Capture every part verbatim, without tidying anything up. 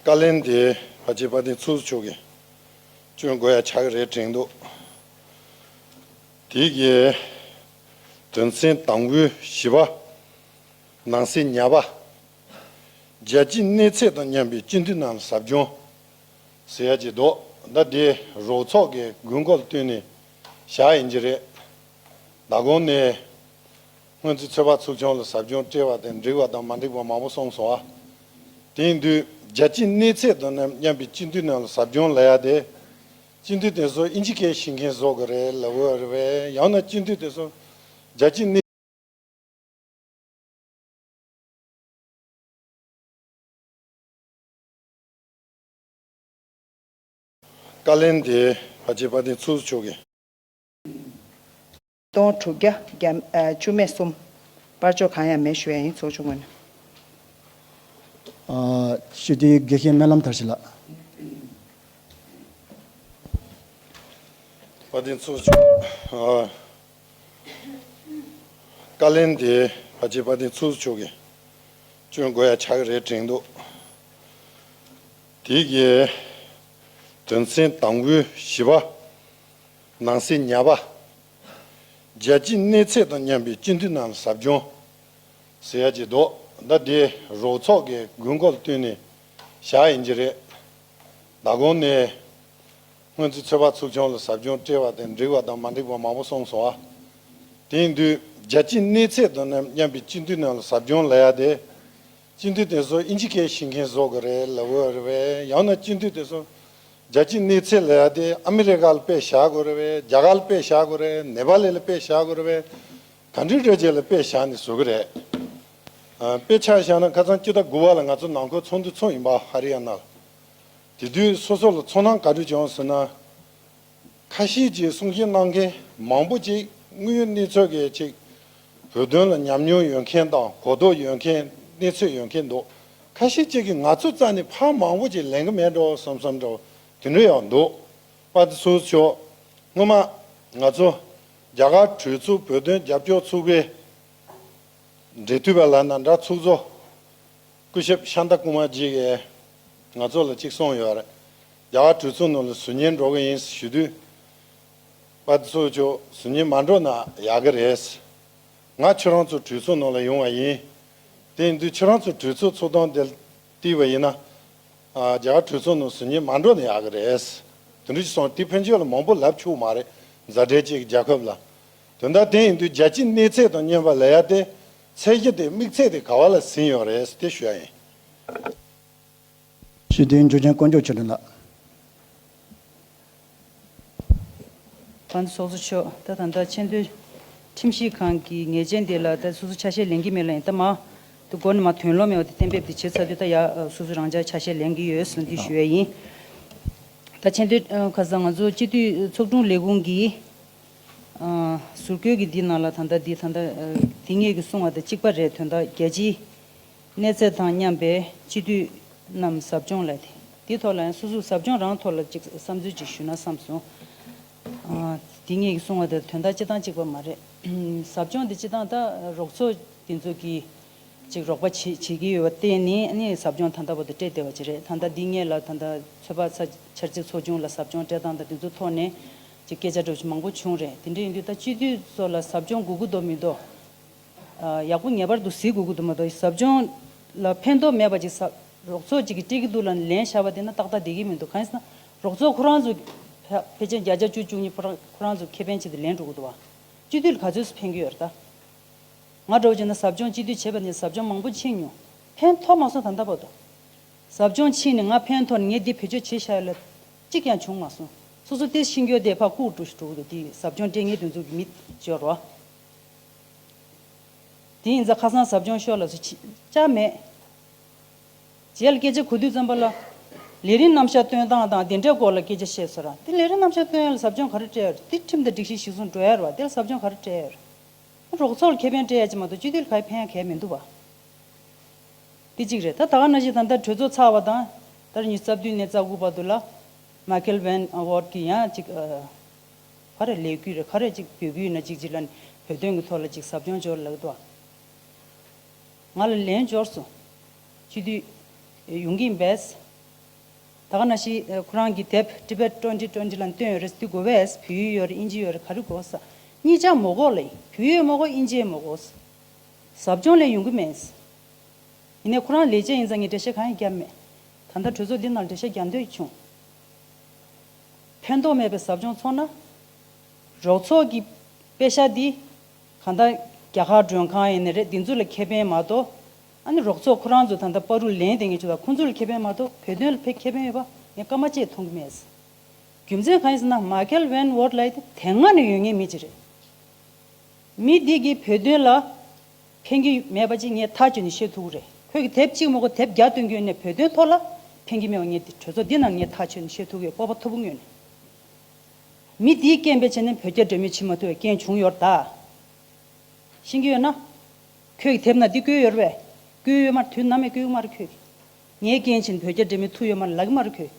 བཀའ་ལན་དེ་ཕལ་ཆེར་དཔལ་ལྡན་ཚོགས་གཙོ་མཆོག་གིས་སྐྱོན་དགོས་ཡ་ཆགས་ཀྱི་རེད་དྲན་འདུག་དེ་གའི་དོན་ཚན་དང་པོའི་བཞི་པ། ནང་གསེས་ཉ་པ། རྒྱལ་སྤྱིའི་གནས་ཚད་དང་མཉམ་པའི་སྤྱི་འཐུས་རྣམས་ལ་ཟབ་སྦྱོང་ཟེར་ཡ་ཅིག་འདུག་ད་དེ་རོགས་ཚོགས་ཀྱི་དགོས་མཁོ་ལ་བསྟུན་ནས་བཞག་ཡིན་གྱི་རེད། མདང་དགོང་ནས་སྔོན་རྩིས་ཚོད་དཔག་ཚོགས་ཆུང་ལ་ཟབ་སྦྱོང་སྤྲད་པ་དེ་འགྲིག་པ་དང་མ་འགྲིག་པ་མང་པོ་གསུངས་སོང་ཨ། དེ་ཡིན་དུས་རྒྱལ་སྤྱིའི་གནས་ཚད་དང་མཉམ་པའི་སྤྱི་འཐུས་རྣམས་ལ་ཟབ་སྦྱོང་ལབ་ཡ་དེ། སྤྱི་འཐུས་དེ་ཚོ་ཨིན་ཇི་སྐད་ཤེས་མཁན་བཟོ་དགོས་རེད་ལབ་དགོས་རེད་པས། ཡང་ན་སྤྱི་འཐུས་དེ་ཚོ་རྒྱལ་སྤྱིའི་གནས། བཀའ་ལན་དེ་ཕལ་ཆེར་དཔལ་ལྡན་ཚོགས་གཙོ་མཆོག་གིས། སྟོང་དྲུག་བརྒྱ་བརྒྱ་ཨ་བཅུ་མེད་གསུམ། པར་ཆོག་གང་ཡང་མེད་ཞུ་ཡ་ཡིན། ཚོགས་ཆུང་ངོས་ནས། ཨ་སྤྱི་འཐུས་དགེ་བཤེས་སྨོན་ལམ་མཐར་ཕྱིན་ལགས། དཔལ་ལྡན་ཚོགས་གཙོ། ཨ་བཀའ་ལན་དེ་ཕལ་ཆེར་དཔལ་ལྡན་ཚོགས་གཙོ་མཆོག་གིས་སྐྱོན་དགོས་ཡ་ཆགས་ཀྱི་རེད་དྲན་འདུག་དེ་གའི་དོན་ཚན་དང་པོའི་བཞི་པ། ནང་གསེས་ཉ་པ། རྒྱལ་སྤྱིའི་གནས་ཚད་དང་མཉམ་པའི་སྤྱི་འཐུས་རྣམས་ལ་ཟབ་སྦྱོང་ཟེར་ཡ་ཅིག་འདུག་ད་དེ་རོགས་ཚོགས་ཀྱི་དགོས་མཁོ་ལ་བསྟུན་ནས་བཞག་ཡིན་གྱི་རེད། མདང་དགོང་ནས་སྔོན་རྩིས་ཚོད་དཔག་ཚོགས་ཆུང་ལ་ཟབ་སྦྱོང་སྤྲད་པ་དེ་འགྲིག་པ་དང་མ་འགྲིག་པ་མང་པོ་གསུངས་སོང་ཨ། དེ་ཡིན་དུས་རྒྱལ་སྤྱིའི་གནས་ཚད་དང་མཉམ་པའི་སྤྱི་འཐུས་རྣམས་ལ་ཟབ་སྦྱོང་ལབ་ཡ་དེ། སྤྱི་འཐུས་དེ་ཚོ་ཨིན་ཇི་སྐད་ཤེས་མཁན་བཟོ་དགོས་རེད་ལབ་དགོས་རེད་པས། ཡང་ན་སྤྱི་འཐུས་དེ་ཚོ་རྒྱལ་སྤྱིའི་གནས་ཚད་ལབ་ཡ་དེ་ཨ་མི་རི་ཀ་ལ་དཔེ་བཞག་དགོས་རེད་པས། རྒྱ་གར་ལ་དཔེ་བཞག་དགོས་རེད། ནེ་པ་ལི་ལ་དཔེ་བཞག་དགོས་རེད་པས། ག་འདྲའི་རེད་ཅེས་ལ་དཔེ་བཞག་ནས་བཟོ་གི་རེད། ཨ་དཔེ་ཆ་བཞག་ན་ཁ་སང་སྤྱི་ཟླ་དགུ་པ་ལ་ང་ཚོ་ནང་ཁུལ་ཚོགས་འདུ་ཚོགས་ཡིན་པ་ཧ་རི་ཡ་ན་ལ། དེ་དུས་སོ་སོ་ལ་ཚོར་སྣང་ག་འདྲ་བྱུང་ཟེར་ན། ཁ་ཤས་ཀྱིས་གསུང་བཤད་གནང་མཁན་མང་པོ་ཅིག་དངོས་ཡོད་གནས་ཚུལ་གྱི་ཅིག་བོད་དོན་ལ་ཉམས་མྱོང་ཡོད་མཁན་དང་གོ་རྟོགས་ཡོད་མཁན་གནས་ཚུལ་ཡོད་མཁན་འདུག་ཁ་ཤས་ཅིག་གིས་ང་ཚོ་རྩ་ནས་ཕར་མང་པོ་ཅིག་ལེན་གི་མེད་འགྲོ་བསམ་བསམ་འདྲ་བོ་དེ་འདྲ་ཡང་འདུག་དཔལ་ལྡན་ཚོགས་གཙོ་མཆོག་སྔོན་མ་ང་ཚོ་རྒྱ་གར་གྲོས་ཚོགས་བོད་དོན་རྒྱབ་སྐྱོར་ཚོགས་པའི་འབྲེལ་མཐུད་པ་ལབ་ན་འདྲ་ཚོགས་གཙོ་སྐུ་ཞབས་ཤཱནྟ་ཀུ་མཱར་ཇི་གིས་ང་ཚོ་ལ་གཅིག་གསུངས་ཡོད་རེད། རྒྱ་གར་གྲོས་ཚོགས་ནང་ལ་ཟུར་ཉན་འགྲོ་གི་ཡིན་ཞུ་དུས། དཔལ་ལྡན་ཚོགས་གཙོ་མཆོག་ཟུར་ཉན་མ་འགྲོ་ན་ཡག་གི་རེད། ང་ཁྱོད་རང་ཚོ་གྲོས་ཚོགས་ནང་ལ་ཡོང་བ་ཡིན། དེ་ཡིན་དུས་ཁྱོད་རང་ཚོ་གྲོས་ཚོགས་ཚོགས་སྟངས་དེ་བལྟས་པ་ཡིན་ན། ཨ་རྒྱ་གར་གྲོས་ཚོགས་ནང་ཟུར་ཉན་མ་འགྲོ་ན་ཡག་གི་རེད། དེ་འདྲ་ཞིག་སོང་དེ་ཕན་ཆད་ལ་མང་པོ་ལབ་ཆོག་མ་རེད། མཛའ་འབྲེལ་གཅིག་རྒྱལ་ཁབ་ལ། དོན་དག་དེ་ཡིན་དུས་རྒྱལ་སྤྱིའི་གནས་ཚད་དང་མཉམ་པ་ལབ་ཡ་དེ། ཚད་གཞི་དེ་དམིགས་ཚད་དེ་ག་བ་ལ་ཟིན་ཡོད་རེད་དེ་ཞུ་ཡ་ཡིན། སྤྱི་འཐུས་འཇུ་ཆེན་དཀོན་མཆོག་ཆོས་སྒྲོན་ལགས། དཔལ་ལྡན་ཚོགས་གཙོ་མཆོག་ད་ད་ལྟ་ཆེས་མཐོའི་ཁྲིམས་ཞིབ་ཁང་གི་ཉེས་ཅན་དེ་ལ་ད་སོ་སོ་ཆ་ཤས་ལེན་གྱི་མེད་ལ་ཡིན་ད་མ། དེ་སྒོ་ནས་མ་དོན་ལོ་མེད་པ་དེ་གཏན་འབེབས་དེ་བྱེད་ཚར་དུས་ད་ཡ་སོ་སོ་རང་ཅག་ཆ་ཤས་ལེན་གྱི་ཡོད་ཟེར་ན་དེ་ཞུ་ཡ་ཡིན། ད་ཆེས་མཐོའི་ཁ་སང་ང་ཚོ་སྤྱི་འཐུས་ཚོགས་དྲུང་ལས་ཁུངས་ཀྱིས་ཟུར་བཀོད་ཀྱི་འདི་ནང་ལ་ད་ལྟ་འདི་ད་ལྟ་འདི་ངེད་ཀྱིས་གསུངས་པ་དང་གཅིག་པ་རེད། དོན་དག་རྒྱལ་སྤྱིའི་གནས་ཚད་དང་མཉམ་པའི་སྤྱི་འཐུས་རྣམས་ཟབ་སྦྱོང་ལ་དེ་དེའི་ཐོག་ལ་ཡང་སོ་སོ་ཟབ་སྦྱོང་རང་ཐོག་ལ་ཅིག་བསམ་ཚུལ་ཅིག་ཞུས་ན་བསམ་སོང་། ཨ་དེ་ངེད་ཀྱིས་གསུངས་པ་དེ་དོན་དག་སྤྱི་བཏང་གཅིག་པ་མ་རེད། ཟབ་སྦྱོང་དེ་སྤྱི་བཏང་ད་རོགས་ཚོགས་དེ་ཚོ་གིས་ཅིག་རོགས་པ་བྱེད་བྱེད་ཀྱི་ཡོད་པ་བརྟེན་ནས་ཨ་ནི་ཟབ་སྦྱོང་ད་ལྟ་བར་དུ་སྤྲད་བསྡད་པ་ཅིག་རེད། ད་ལྟ་འདི་ངེད་ལ་ད་ལྟ་ཚོད་དཔག་ཚ་འཆར་རྩིས་ཚོགས་ཆུང་ལ་ཟབ་སྦྱོང་སྤྲད་སྟངས་དང་དེ་ཚོའི་ཐོག་ནས་ཅིག་སྐད་ཆ་འདྲ་པོ་ཅིག་མང་པོ་བྱུང་རེད། དེ་འདྲ་ཡིན་དུས་ད་སྤྱི་འཐུས་ཚོ་ལ་ཟབ་སྦྱོང་དགོས་ཀྱི་འདུག་མི་འདུག་ཡག་པོ་ངེས་པར་དུ་གཟིགས་དགོས་ཀྱི་འདུག་མ་གཏོགས་ཟབ་སྦྱོང་ལ་ཕན་ཐོགས་མེད་པ་ཅིག་ཟབ་རོགས་ཚོགས་ཅིག་གིས་སྤྲད་ཀྱི་འདུག་ལབ་ནས་ལེན་བཞག་པ་དེ་ན་ཏག་ཏག་བསྡད་ཀྱི་མི་འདུག་གང་ཡིན་ཟེར་ན་རོགས་ཚོགས་ཁོ་རང་ཚོ་ཕལ་ཕལ་ཆེར་བརྒྱ་ཆ་བཅུ་བཅུ་གཉིས་ཁོ་རང་ཁོ་རང་ཚོ་ཁེ་ཕན་ཆེད་དུ་ལེན་འགྲོ་གི་འདུག་བ། སྤྱི་འཐུས་ལ་ག་ཚོད་ཕན་གྱི་ཡོད་རེད་ད། ང་འདྲ་བོ་བྱས་ན་ཟབ་སྦྱོང་སྤྱི་འཐུས་བྱས་པ་ནས་ཟབ་སྦྱོང་མང་པོ་ཕྱིན་མྱོང་། ཕན་ཐོགས་མ་སོང་ད་ལྟ་བར་དུ། ཟབ་སྦྱོང་ཕྱིན་ནས་ང་ཕན་ཐོགས་ནས་ངས་འདི་བེད་སྤྱོད་བྱས་བཞག་ཡོད་ལ་གཅིག་ཀྱང་བྱུང་མ་སོང་། སོ་སོ་དེ་ཤེས་རྒྱུ་དེ་ཕར་ཁུག་འགྲོ་ཞིག་འགྲོ་གི་འདུག་དེ་ཟབ་སྦྱོང་སྤྲད་མཁན་དེ་ཚོ་གི་མི་ཅོར་བ། དེ་ཡིན་ཙང་ཁ་སང་ཟབ་སྦྱོང་ཤོར་ལ་སུ་ཅི་ཅག་མེད། རྗེས་ལ་སྐད་ཆ་གོ་དུས་ཙམ་པ་ལ། ལས་རིམ་རྣམ་གཞག་སྟོན་སྟངས་དང་དེ་འདྲའི་སྐོར་ལ་སྐད་ཆ་བཤད་སོང་ར། དེ་ལས་རིམ་རྣམ་གཞག་སྟོན་ཡ་ལ་ཟབ་སྦྱོང་ག་རེ་སྤྲད་ཡོད་རེད། དེ་ཁྲིམས་དང་སྒྲིག་གཞི་གཞིར་བཟུང་འགྲོ་ཡ་རེད་བ། དེ་ལ་ཟབ་སྦྱོང་ག་རེ་སྤྲད་ཡོད་རེད། རོགས་ཚོགས་ལ་ཁེ་ཕན་སྤྲད་ཡ་ཅིག་མ་གཏོགས་སྤྱི་འཐུས་ལ་ག་རེ་ཕན་ཡ་གང་ཡང་མི་འདུག་བ། དེ་གཅིག་རེད། ད་ད་ག་ནང་བཞིན་ད་ལྟ་གྲོས་ཚོགས་ཚར་བ་དང་ད་རེས་ཉི་ཤུ་རྩ་བདུན་ནས་རྩ་དགུ་བར་དུ་ལ་མའི་ཁེལ་ཝན་ཝར་གྱིས་ཡང་ཅིག་ཨ། ག་རེ་ལས་འགུལ་རེད་ག་རེ་ཅིག་འབོད་སྐུལ་ན་ཅིག་ཅིག་ལ་ནི་བོད་དོན་གྱི་ཐོག་ལ་ཅིག་ཟབ་སྦྱོང་འབྱོར་ལབ་འདུག་ང་ལ་ལན་འབྱོར་སོང་། སྤྱི་འཐུས་ཡོང་གི་ཡིན་པས། ད་ག་ནང་བཞིན་ཁོ་རང་གི་དེབ་Tibet twenty twenty ལ་བཏོན་ཡོད་རེད། འདི་དགོས་པས། བོད་ཡིག་ཡོད་རེད། དབྱིན་ཇི་ཡོད་རེད། ག་རེ་དགོས་ས། གཉིས་ཆ་མ་དགོས་ལབ་ཡིན། བོད་ཡིག་མ་དགོས། དབྱིན་ཇི་ཡང་མ་དགོས། ཟབ་སྦྱོང་ལས་ཡོང་གི་མེད། ཡིན་ནའི་ཁོ་རང་ལས་བྱེད་ཡིན་ཙང་ངས་འགྲེལ་བཤད་གང་ཡང་བརྒྱབ་མེད། ད་ལྟ་གྲོས་ཚོགས་འདི་ནང་འགྲེལ་བཤད་རྒྱག་འདོད་བྱུང་། ཕན་ཐོགས་མེད་པའི་ཟབ་སྦྱོང་ཚོགས་ན། རོགས་ཚོགས་ཀྱི་པེ་ཤག་འདི་གང་ལྟར་རྒྱ་གར་མགྲོན་ཁང་ཡིན་ནི་རེད། འདི་ཚོ་ལ་ཁེ་ཕན་མ་གཏོགས། ཨ་ནི་རོགས་ཚོགས་ཁོ་རང་ཚོ་ད་ལྟ་བར་དུ་ལེན་བསྡད་མཁན་ཚོ་དང་ཁོང་ཚོ་ལ་ཁེ་ཕན་མ་གཏོགས་བོད་དོན་ལ་ཕན་ཁེ་ཕན་ཡོད་པ་ངས་སྐར་མ་གཅིག་མཐོང་གི་མེད། རྒྱུ་མཚན་གང་ཡིན་ཟེར་ན། མཱ་ཁེལ་ཝན་ཝོར་ལབ་ཡ་དེ་དེ་སྔ་ནས་ཡོད་མཁན་མི་ཅིག་རེད། མི་འདི་གིས་བོད་དོན་ལ་ཕན་གྱི་མེད་པ་ཅིག་ངས་ཐག་གཅོད་ནས་བཤད་ཐུབ་ཀྱི་རེད། ཁོས་ཀྱི་དེབ་གཅིག་མ་གཏོགས་དེབ་བརྒྱ་བཏོན་གྱི་ཡོད་ནས་བོད་དོན་ཐོག་ལ་ཕན་གྱི་མེད་པ་ངས་འདི་གྲོས་ཚོགས་འདི་ནང་ངས་ཐག་གཅོད་ནས་བཤད་ཐུབ་ཀྱི་ཡོད། སྤོབས་པ་མཐོ་པོ་ངོས་ནས། མི་འདིའི་རྐྱེན་པས་བྱས་ནས་བོད་རྒྱ་འབྲེལ་མོལ་བྱེད་མ་ཐུབ་པའི་རྐྱེན་བྱུང་ཡོད་རེད་ད། ཤེས་ཀྱི་ཡོད་ན། ཁོས་ཀྱི་དེབ་ནང་འདི་བཀོད་ཡོད་རེད་པས། བཀོད་ཡོད་མ་རེད། དུས་ནམ་ཡང་བཀོད་ཀྱི་མ་རེད་ཁོས་ཀྱི། ངའི་རྐྱེན་བྱས་ནས་བོད་རྒྱ་འབྲེལ་མོལ་ཐུབ་ཡོད་མ་རེད་ལབ་ཀྱི་མ་རེད་ཁོས་ཀྱི།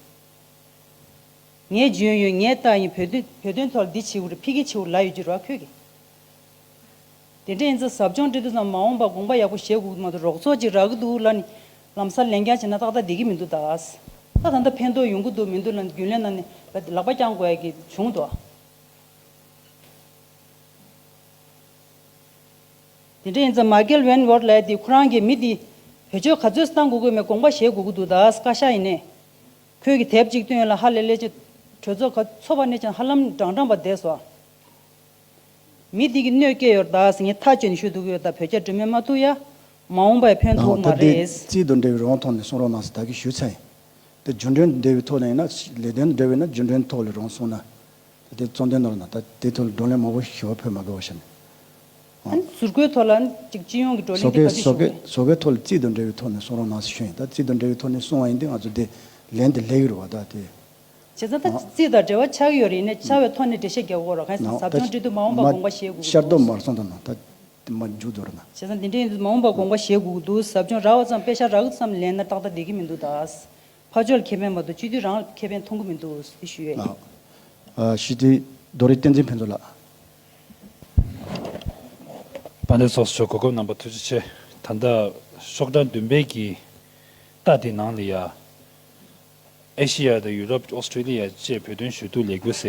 ངའི་འཇོན་ཡོད། ངའི་ལྟ་ཡིན། བོད་དོན་བོད་དོན་ཐོག་ལ་འདི་བྱེད་དགོས་རེད། ཕ་གི་བྱེད་དགོས་ལབ་ཡོད་ཀྱི་རེད་བ་ཁོས་ཀྱི། དེ་འདྲ་ཡིན་ཙང་ཟབ་སྦྱོང་སྤྲད་དུས་ཙམ་མ་འོངས་པར་དགོངས་པ་ཡག་པོ་བཞེས་དགོས་ཀྱི་མ་གཏོགས་རོགས་ཚོགས་ཅིག་རག་གི་འདུག་ལབ་ནས་ལམ་སང་ལན་རྒྱག་བྱས་ན་ཏག་ཏག་བསྡད་ཀྱི་མི་འདུག་ད། ད་ད་ལྟ་ཕན་ཐོགས་ཡོང་གི་འདུག་མི་འདུག་ལབ་ནས་རྒྱུན་ལས་ནང་ནས་ལག་པ་བརྐྱང་དགོས་ཡ་གི་བྱུང་འདུག། དེ་འདྲ་ཡིན་ཙང་མཱ་ཁེལ་ཝན་ཝོར་ལབ་ཡ་དེ་ཁོ་རང་གིས་མི་དེ་བེད་སྤྱོད་ག་ཚོད་བཏང་དགོས་ཀྱི་མེད་དགོངས་པ་བཞེས་དགོས་ཀྱི་འདུག། ད་བཀའ་ཤག་ཡིན་ནའི། ཁོས་ཀྱི་དེབ་ཅིག་བཏོན་ཡོད་ལ་ཧ་ལས་ལས་ཅིག་གྲོས་ཚོགས་ཁ་ཚོགས་པ་ནས་ཀྱང་ཧ་ལམ་འགྲང་འགྲང་པ་བསྡད་སོང་། མི་འདི་གི་གནོད་སྐྱེལ་ཡོད་རེད་ད་ཟེར་ངས་ཐག་གཅོད་ནས་ཞུ་ཐུབ་ཀྱི་ཡོད། ད་བོད་རྒྱ་འབྲེལ་མོལ་མ་ཐུབ་ཡ། མ་འོངས་པ་ཡ་ཕན་ཐོགས་མ་ད་དེ་རེད། རྩིས་དང་འབྲེལ་བའི་རང་ཐོག་ནས་གསུང་རོགས་གནང་ཟེར་ད་གི་ཞུས་ཚར་ཡིན། དེ་རྒྱུན་གྲོན་འབྲེལ་བའི་ཐོག་ནས་ཡིན་ན། ལས་དོན་འབྲེལ་བའི་ན་རྒྱུན་གྲོན་ཐོག་ལ་རང་གསུང་ན། ད་དེ་གཙོ་འདོན་ནོར་ན་ད་དེ་ཐོག་ལ་བགྲོ་གླེང་མང་པོ་ཞུ་བ་ཕོད་མ་དགོས་པ་བྱས་ནས། ཨ་ནི་ཟུར་བཀོལ་ཐོག་ལ་ཅིག་སྤྱི་ཡོངས་ཀྱི་བགྲོ་གླེང་དེ་ག་ཚོད་ཞུ་དགོས། ཟུར་བཀོལ་ཐོག་ལ་རྩིས་དང་འབྲེལ་བའི་ཐོག་ནས་གསུང་རོགས་གནང་ཟེར་ཞུས་ཡིན། ད་རྩིས་དང་འབྲེལ་བའི་ཐོག་ནས་གསུང་བ་ཡིན་དུས་ང་ཚོ་དེ་ལན་དེ་ལེགས་ཡོད་རེད་བ་ད་དེ། བྱས་ཙང་ད་རྩིས་དང་འབྲེལ་བ་ཆགས་ཀྱི་ཡོད་རེད། ཡིན་ནའི་ཆགས་པའི་ཐོག་ནས་འགྲེལ་བཤད་རྒྱག་དགོས་རེད། གང་ཡིན་ཟེར་ན་ཟབ་སྦྱོང་སྤྲད་དུས་མ་འོངས་པ་དགོངས་པ་བཞེས་དགོས་ཀྱི་འདུག། ཤར་ཏོག་མར་སོང་དང་ན་ད་དེ་མ་མཇུག་རྫོགས་རེད་ན། བྱས་ཙང་འདི་འདྲ་ཡིན་དུས་མ་འོངས་པ་དགོངས་པ་བཞེས་དགོས་ཀྱི་འདུག། ཟབ་སྦྱོང་རག་པ་ཙམ་པེ་ཤག་རག་ཙམ་ལེན་ན་ཏག་ཏག་བསྡད་ཀྱི་མི་འདུག་ད། ཕར་ཕྱོགས་ལ་ཁེ་ཕན་མ་གཏོགས་སྤྱི་འཐུས་རང་ལ་ཁེ་ཕན་མཐོང་གི་མི་འདུག་ཟེར་ཞུ་ཡས། ཨ། ཨ། ཞི་བདེ་རྡོ་རི་བསྟན་འཛིན་ཕུན་ཚོགས་ལགས། དཔལ་ལྡན་ཚོགས་གཙོ་མཆོག་གོ་སྐབས་གནང་བར་ཐུགས་རྗེ་ཆེ། ད་ལྟ་ཤོག་གྲངས་བདུན་པའི་གི་རྟགས་དེ་ནང་ལ་ཡ། ཨེ་ཤི་ཡ་དང་ཡུ་རོབ། ཨོ་སི་ཀྲི་ལི་ཡ་བཅས་བོད་དོན་ཞུ་གཏུག་ལས་འགུལ་ཟེར།